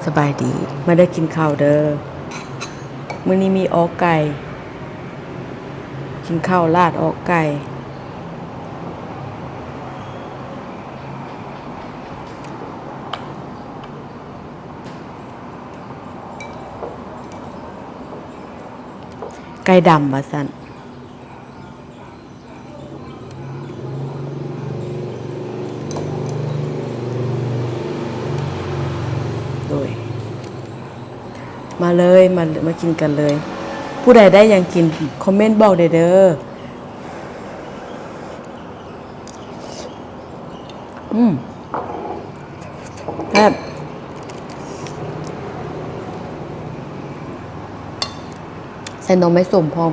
ສະບາຍດີ ມາເດີກິນເຂົ້າເດີ. ມື້ນີ້ມີອໍໄກ່ ກິນເຂົ້າລາດອໍໄກ່. ໄກ່ດຳວ່າຊັ້ນ. ໂດຍ ມາເລີຍ ມາ ມາກິນກັນເລີຍ. ຜູ້ໃດໄດ້ຫຍັງກິນ ຄອມເມັນບອກແດ່ເດີ. ອືມ ແຊບ ໃສ່ໜໍ່ໄມ້ສົ້ມພ້ອມ.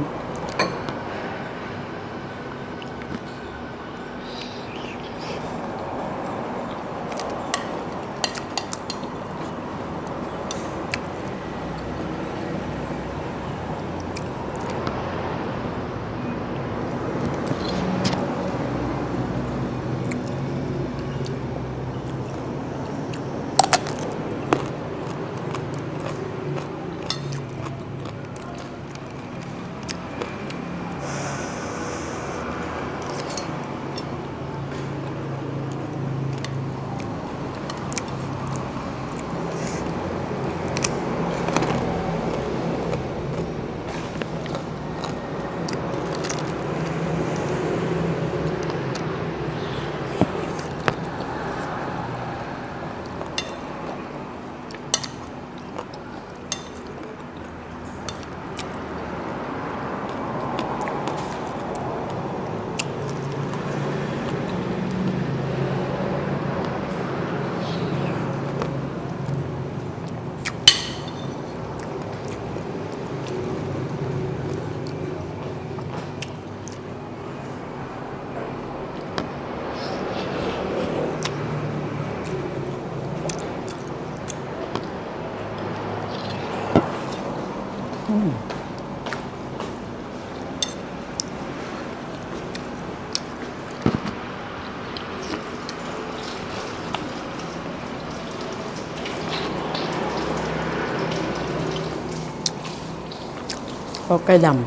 ອືມ ເພາະໄກ່ດຳ.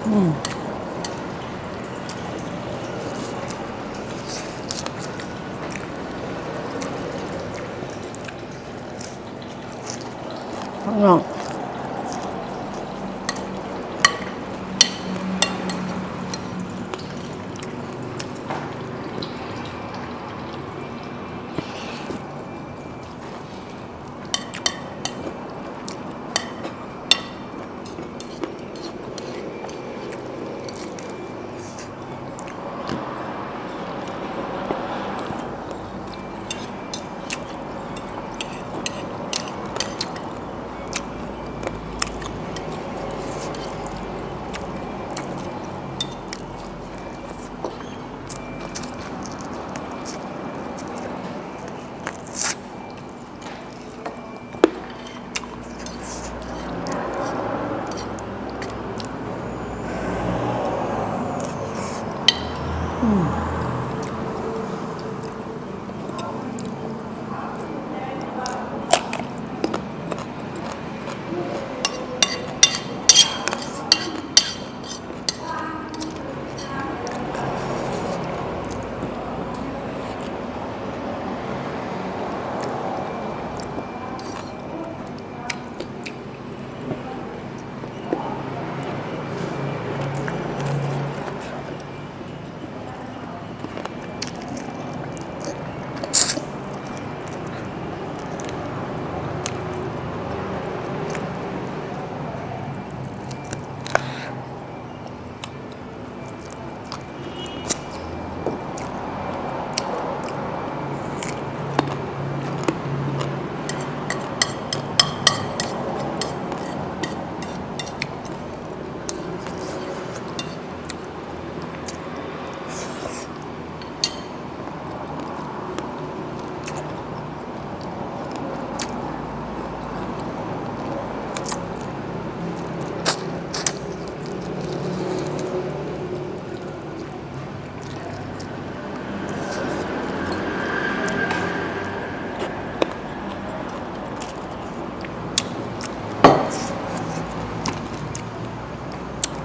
ອືມ ຂ້າງນອກ. ອ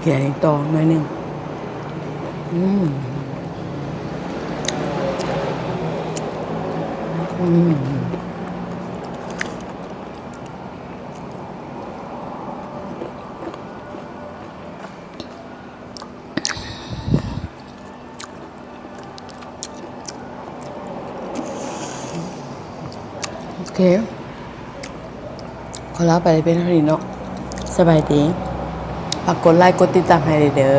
ດຽວນີ້ຕໍ່ໜ້ອຍໜຶ່ງ. ອືມ ອືມ ໂອເຄ ຂໍລາໄປເປັນເທົ່ານີ້ເນາະ. ສະບາຍດີ. ຝາກກົດໄລກ໌ ກົດຕິດຕາມໃຫ້ເດີ.